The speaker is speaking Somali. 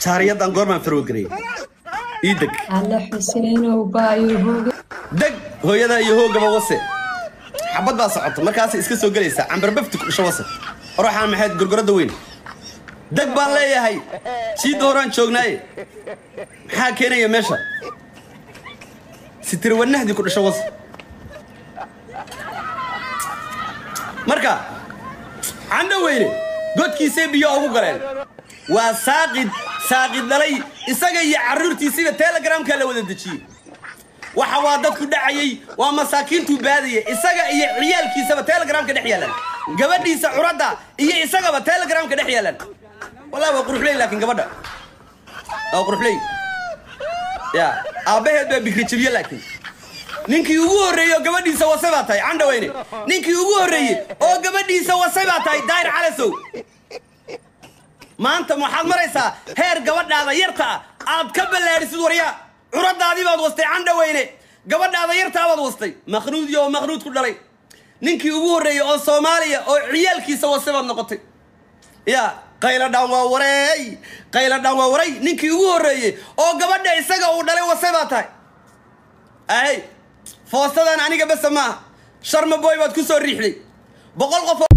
Jaariyadan goormaan farwad gareeyey? Ii deg. Alle Xuseenow baayo hooga. Deg hooyada iyo hoogaba wase. Xabad baa socota, markaasay iska soo gelaysaa. Cambarbafti ku dhasho wase. Ruuxaan maxayd gorgoradda weyn? Deg baan leeyahay, jiidda horaan joognaaye, maxaa keenaya meesha? Sitirwanahdi ku dhasho wase. Marka Candho Weyne godkiisay biyo ugu galeen. Waa saaqid, saaqid dhalay. Isaga iyo carruurtiisiiba Telegramkaa la wada dejiyey. Waxa waa dadku dhacayay, waa masaakiintuu baadayay. Isaga iyo ciyaalkiisaba Telegramka dhex yaalaan, gabadhiisa curadda iyo isagaba Telegramka dhex yaalaan. Wallahi waa quruxley, laakiin gabadha waa quruxley ya aabbaheed baa bikri jabiye. Laakiin ninkii ugu horreeyey oo gabadhiisa wasay baa tahay, Candhaweyne. Ninkii ugu horreeyey oo gabadhiisa wasay baa tahay, Daahir Calasow. Maanta waxaad maraysaa heer gabadhaada yarta ah aad ka ballaadhisid. Waryaa, curadaadii baad wastay, Candhaweyne. Gabadhaada yartaa baad wastay, maqnuud iyo oo maqnuud ku dhalay. Ninkii ugu horreeyey oo Soomaaliya oo ciyaalkiisa wasay baad noqotay. Ya qayladhaan waa wareey, qayladhaan waa waray. Ninkii ugu horreeyey oo gabadha isaga uu dhalay wasay baa tahay. Ahay, foostadan aniga basa maaha. Sharma Boy baad ku soo riixday 100 qof.